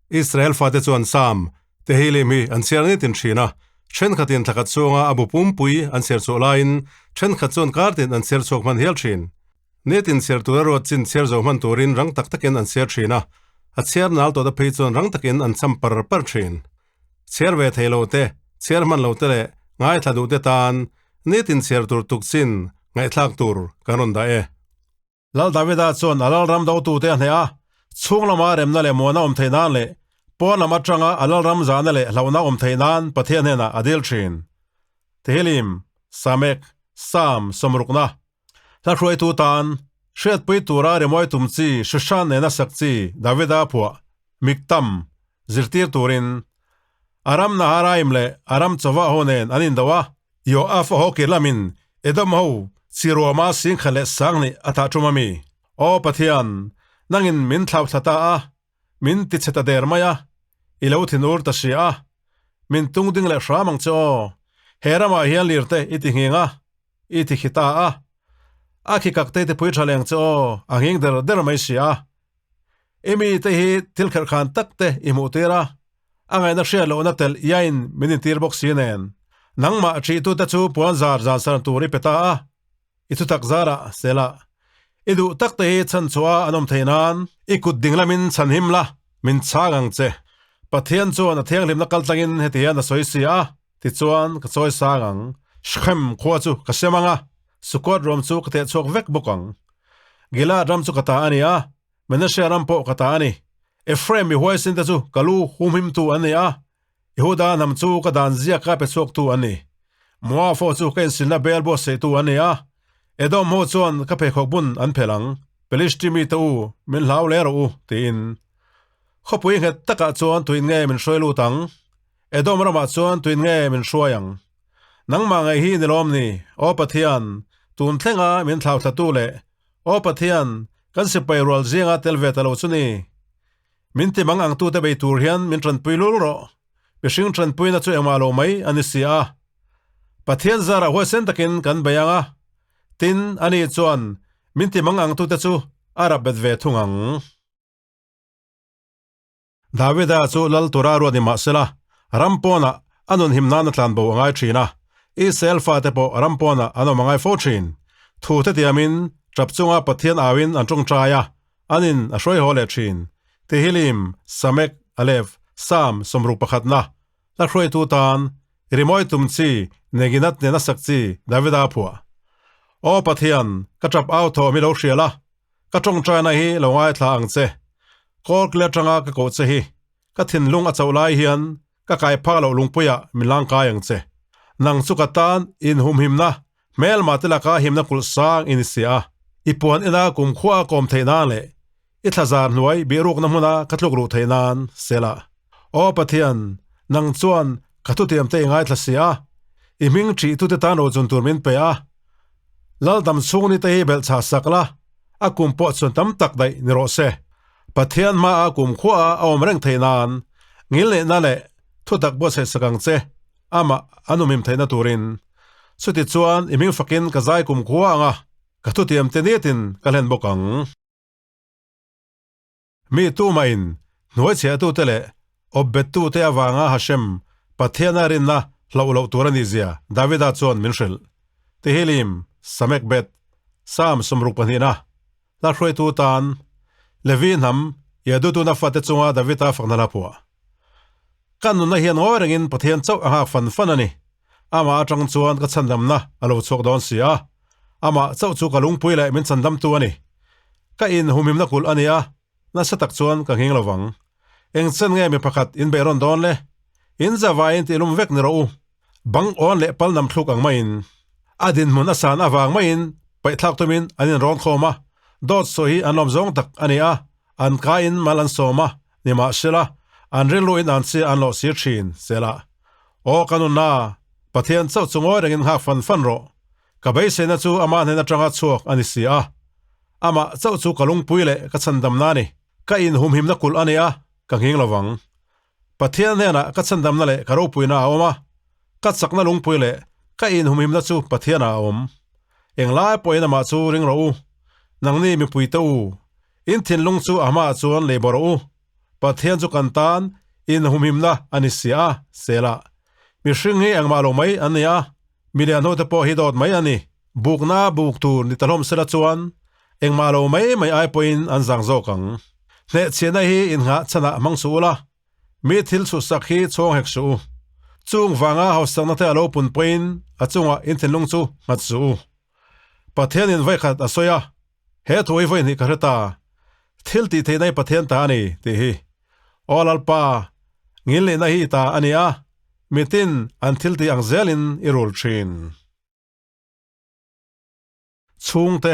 Israel fate chuan Sam, Tehillim hi an chhiar nitin thin a, thenkhatin thlakhat chhunga a bu pumpui an chhiar chhuah laiin thenkhat chuan kartin an chhiar chhuak hman hial thin. Nitin chhiar tura ruat chin chhiar zo hman turin rang tak takin an chhiar thin a, a chhiar nal tawhte phei chuan rang takin an cham par par thin. Chhiar ve thei lo te, chhiar hman lo te leh ngaithla duh te tan nitin chhiar tur tuk chin ngaihthlak tur kan rawn dah e. Lal Davida chuan a lalram dotute a hneh a, chhung lama remna leh muana awm theih nan leh pawn lam atanga a lalram zahna leh hlauhna awm theih nan Pathian hnenah a dil thin. Tehillim, Samek, Sam, Sawmrukna, Hla hruaitu tan, hriatpui tura rimawi tum chi Shushan nena sak chi Davida phuah, Miktam, zirtir turin, Aram Naharaim leh Aram Chawah ho nen an indo a, Yoav a haw kir lamin Edom ho chi ruama singkhat leh sang nih a tah tum a mi? Aw Pathian, nangin min thlau thla ta a, min ti chhe ta der mai a, i lo thinur ta si a, min tung ding leh hram ang che aw. He ramah hian lirte i ti nghing a, i ti khi ta a, a khi kak te i ti pui tha leng che aw, a nghing der der mai si a. I mite hi thil kherhkhan tak te i hmuh tir a, a ngaihna hriat lohna telh iain min intir bawk si nen. Nangmah ṭihtute chu puan zar zan sar tur i pe ta a, i thutak zarah sela. I duh tak te hi chhan chhuah an awm theih nan i kut ding lamin chhan him la, min chhang ang che. Pathian chuan a thianghlimna kal tlangin heti hian a sawi si a, tichuan ka chawi sang ang. Shechem khua chu ka sem ang a, Sukkot ram chu ka teh chhuak vek bawk ang. Gilead ram chu ka ta a ni a, Manasseh ram pawh ka ta a ni. Ephraim mi huaisinte chu ka lu humhimtu an ni a, Yehuda hnam chu ka dan ziaka pe chhuaktu an ni. Moab ho chu ka insilna bel buatsaihtu an ni a, Edom ho chuan ka pheikhawk bun an phelh ang, Pelishti mite u, min hlau hle rawh u, tiin. Khawpui nghet takah chuan tuin nge min hruai lut ang? Edom ramah chuan tuin nge min hruai ang? Nangmah ngei hi ni lawm ni, Aw Pathian, tun thlenga min thlau thlatu leh Aw Pathian, kan sipai rual zinga tel ve ta lo chu ni. Min ti mang ang tute bei tur hian min tanpui lul rawh. Mihring tanpuina chu engmah lo mai a ni si a. Pathian zarah huaisen takin kan bei ang a, tin, ani chuan min ti mang ang tute chu a rap bet ve thung ang. Davida chu lal tura ruat ni mah sela, ram pawnah a nun him nan a tlan bo a ngai thin a, Israel fate pawh ram pawnah an awm a ngai fo thin. Thu te tiamin tap chunga Pathian auin an tawngtai a, an in a hruai haw leh thin. Tehillim, Samek, Aleph, Psalm 61 na, hla hruaitu tan, rimawi tum chi, Neginat nena sak chi, Davida phuah. Aw Pathian, ka tap au thawm hi lo hrial a, Ka tawngtaina hi lo ngaithla ang che. Kawlkil atanga ka koh che hi ka thinlung a chauh lai hian ka kai phak loh lungpuiah min lang kai ang che. Nang chu ka tan inhumhimna, hmelma te laka himna kulh sang i ni si a. I puan ina kumkhua a kawm theih nan leh i thlazar hnuai bihrukna hmuna ka tluk luh theih nan sela. Aw Pathian, nang chuan ka thutiam te i ngaithla si a, i hming ṭihtute tan rochun tur min pe a. Laldam chhung ni te hi belh chah sak la, a kum pawh chuan tam tak daih ni rawh se. Pathian hmaah kum khuaah a awm reng theih nan, ngilneihna leh thutak buatsaih sak ang che, amah a numhim theihna turin. Chuti chuan i hming fakin ka zai kum khua ang a, ka thutiam te nitin ka hlen bawk ang. Mi tumahin hnuaichhiahtute leh awpbettute avanga Hashem, Pathiana rinna hlauh loh tur a nih zia Davida chuan min hrilh. Tehillim, Samek Bet, Psalm 62 na, hla hruaitu tan, Levi hnam, Yedutuna fate chunga Davida fakna hla phuah. Ka nunna hian ngawi rengin Pathian chauh a nghak fan fan a ni. Amah atang chuan ka chhandamna a lo chhuak dawn si a. Amah chauh chu ka lungpui leh min chhandamtu a ni. Ka in humhimna kulh a ni a, nasa tak chuan ka nghing lovang. Eng chen nge mi pakhat in beih rawn dawn le? In zavaiin tih lum vek ni rawh u. Bang awn leh pal nam thluk ang maiin. A dinhmun a san avang maiin paihthlak tumin an inrawn khawm a, dawt sawi hi an lawm zawng tak a ni a, an kaiin mal an sawm a, nimahsela, an rilruin an chi an lawh sir thin, sela. Aw ka nunna, Pathian chauh chu ngawi rengin nghak fan fan rawh. Ka beiseina chu amah hnen atanga chhuak a ni si a. Amah chauh chu ka lungpui leh ka chhandamna a ni. Ka inhumhimna kulh a ni a, ka nghing lovang. Pathian hnenah ka chhandamna leh ka ropuina a awm a, ka chakna lungpui leh ka inhumhimna chu Pathianah a awm. Englai pawhin amah chu ring rawh u. Nangni mipui te u, in thinlung chu a hmaah chuan lei bawh rawh u. Pathian chu kan tan inhumhimna a ni si a, Selah. Mihring hi engmah lo mai an ni a, milian hote pawh hi dawt mai a ni. Bukna buk tur ni ta hlawm sela chuan engmah lo mai mai ai pawhin an zang zawk ang. Hnehchhiahna hi innghah chhanah hmang suh ula, Mi thil chhuhsak hi chhawng hek suh u. Chung vanga hausakna te a lo pun pawhin a chungah in thinlung chu nghat suh u. Pathianin vawikhat a sawi a, He thu hi vawihnih ka hre ta, thil tih theihna hi Pathian ta a ni, tih hi. Aw Lalpa, ngilneihna hi i ta a ni a, mitin an thil tih ang zelin i rul thin. Chhungte,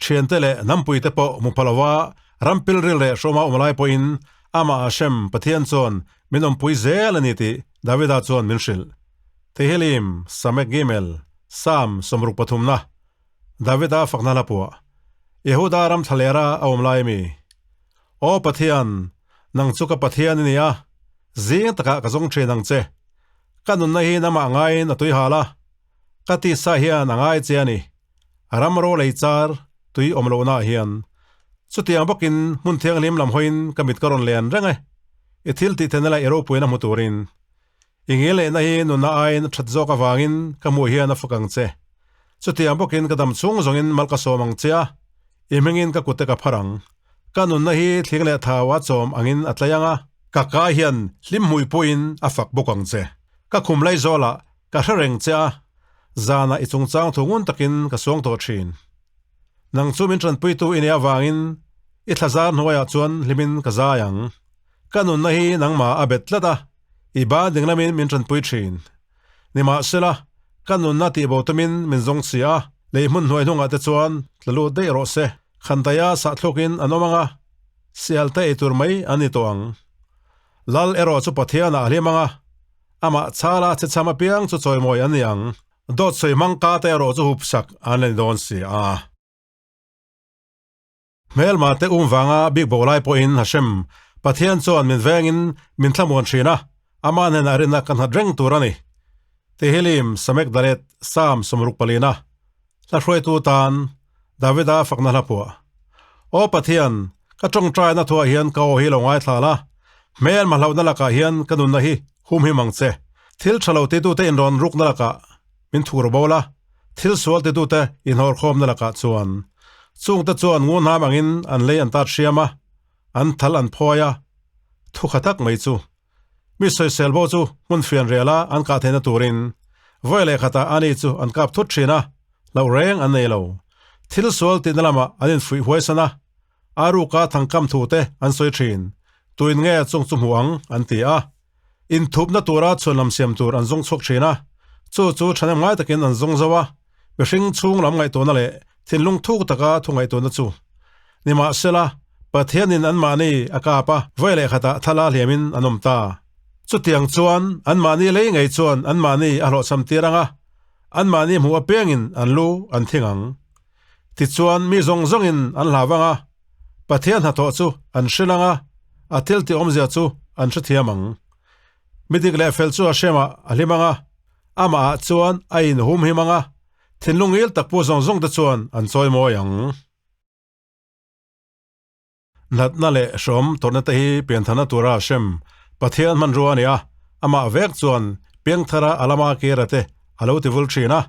thiante leh hnampuite pawh hmu pha lova ram pilril leh hrawma awm lai pawhin amah Hashem Pathian chuan min awmpui zel a ni tih Davida chuan min hrilh. Tehillim, Samek Gimel, Psalm 63 na, Davida fakna hla puah, Yehuda ram thlalera a awm lai mi. Aw Pathian, nang chu ka Pathian i ni a, zing takah ka zawng thin ang che. Ka nunna hi namah ngaiin a tui hal a. Ka tisa hian a ngai che a ni. A ram ro lei char tui awm lohnaah hian. Chutiang bawkin hmun thianghlim lam hawiin ka mit ka rawn len reng e. I thil tih theihna leh i ropuina hmu turin. I ngilneihna hi nunna aiin a that zawk avangin ka hmuh hian a fak ang che. Chutiang bawkin ka dam chhung zawngin mal ka sawm ang che a, i hmingin ka kutte ka phar ang. Ka nunna hi thling leh thau a chawm angin a tlai ang a. Ka ka hian hlim hmui pawhin a fak bawk ang che. Ka khum lai zawlah Ka hre reng che a, zanah i chungchang thu ngun takin ka suang tawh thin. Nang chu min tanpuitu i nih avangin i thlazar hnuaiah chuan hlimin ka zai ang. Ka nunna hi nangmah a bet tlat a, i ban dinglamin min tanpui thin. Nimahsela, ka nunna tihbo tumin min zawng si a, lei hmun hnuai hnungah te chuan tla lut daih rawh se. Khandaia sahthluk-in an awm ang a, sialte ei tur mai an ni tawh ang. Lal erawh chu Pathianah a hlim ang a, Amah chala che cham apiang chu chawimawi an ni ang. Dawt sawi hmang ka te erawh chu hupsak an la ni dawn si a. Hmelma te um vanga bik bo lai pawhin Hashem, Pathian chuan min vengin min thlamuan thin a, amah hnenah rinna ka nghat reng tur a ni. Tehillim, Samek Dalet, Psalm 64, Hla hruaitu tan Davida fakna hla phuah. Aw Pathian, ka tawngtaina thuah hian ka aw hi lo ngaithla la, hmel mahlohna lakah hian ka nunna hi humhim ang che. Thil tha lo titute inrawn rukna lakah min thur bo la, thil sual titute inhawrkhawmna lakah chuan. Chungte chuan ngunham angin an lei an tat hriam a, an thal an phawi a, thu kha tak mai chu. Mi sawisel bo chu hmun fian rela an kah theihna turin vawi leh khatah ani chu an kap thut thin a, hlauh reng an nei lo. Thil sual tihna lamah an infuih huaisan a, a ruka thangkam thu te an sawi thin. Tuin nge chung chu hmu ang? an ti a. Inthupna tura chhuanlam siam tur an zawng chhuak thin a, chu chu thahnem ngai takin an zawng zo a, mihring chhung lam ngaihtuahna leh thinlung thuk taka thu ngaihtuahna chu Nimahsela, Pathianin anmahni a kap a, vawi leh khatah thala hliamin an awm ta. Chutiang chuan anmahni lei ngei chuan anmahni a hlawhchham tir ang a, anmahni hmuh apiangin an lu an thing ang. Tichuan mi zawng zawngin an hlau ang a, Pathian hnathawh chu an hrilh ang a, a thil tih awmzia chu an hrethiam ang. Mi dik leh fel chu a hremah a hlim ang a, amahah chuan a inhumhim ang a, thinlung ngil tak pu zawng zawng te chuan an chawimawi ang. Natna leh hrawm tawrhna te hi pianthana tura hrem Pathian hmanrua a ni a, amah vek chuan piangthara a lama kira te a lo tivul thin a,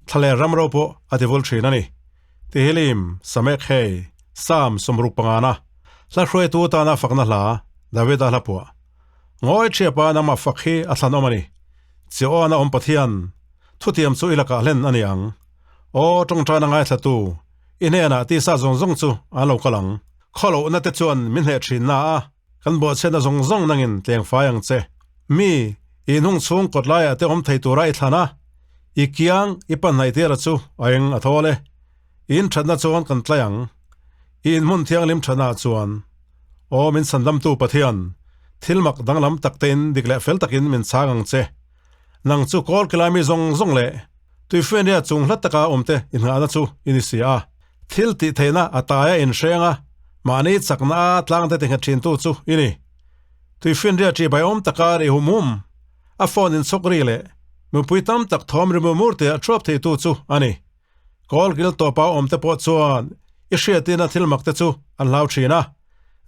thlaler ram ro pawh a tivul thin a ni. Tehillim, Samek hei, Psalm 65, Hla hruaitu tana fakna hla, Davida hla puah. Ngawi thiapa nangmah fak hi a thlan awm a ni. Chiawn a awm Pathian, thutiam chu i lakah hlen a ni ang. Aw, tawngtaina ngaithlatu, i hnenah tisa zawng zawng chu an lo kal ang. Khawlohna te chuan min hneh thin na a, kan buahchhiatna zawng zawng nangin tleng fai ang che. Mi, i hnung chhung kawt laiah te awm thei tura i thlan a, i kiang i pan hnaih tira chu a eng a thawl e. I inthatna chuan kan tlai ang. I inhmun thianghlim thatnaah chuan, Aw min chhandamtu Pathian, thil mak danglam tak tein dik leh fel takin min chhang ang che. Nang chu kawl kilai mi zawng zawng leh Tuifianria chung hla taka awmte inngahna chu i ni si a. Thil tih theihna a taia inhreng a, mahni chakna a tlangte tinghet thintu chu i ni. Tuifianria ṭihbai awm taka ri hum hum, a phone inchhawk ri leh mipui tam tak thawm ri mur mur tia thuap theitu chu a ni. Kawl kil tawpa awmte pawh chuan i hriatina thil makte chu an hlau thin a.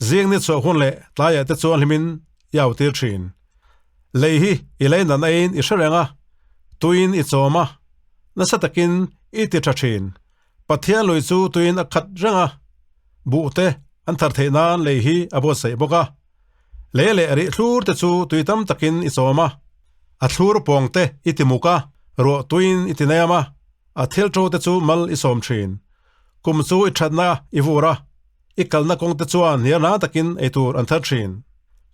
Zing ni chhuah hun leh tlaiah te chuan hlimin i au tir thin. Lei hi i lei natna in i hre reng a, tuiin i chawm a, nasa takin i ti tha thin. Pathian lui chu tuiin a khat reng a, buh te an thar theih nan lei hi a buatsaih bawk a. Lei leh rih thlur te chu tui tam takin i chawm a, a thlur pawng te i ti muk a, ruah tuiin i ti nem a, a thil to te chu mal i sawm thin. Kum chu i thatna i vur a, i kalna kawng te chuan hnial hna takin ei tur an thar thin.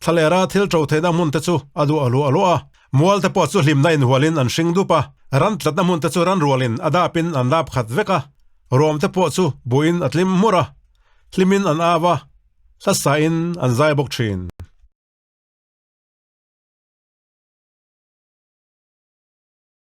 Thlalera thil to theihna hmun te chu a duah luah luah a, mual te pawh chu hlimna inhualin an hring dup a, ran tlatna hmun te chu ran rualin a dapin an dap khat vek a, ruam te pawh chu buhin a tlim hmur a, hlimin an av a, hlasain an zai bawk thin.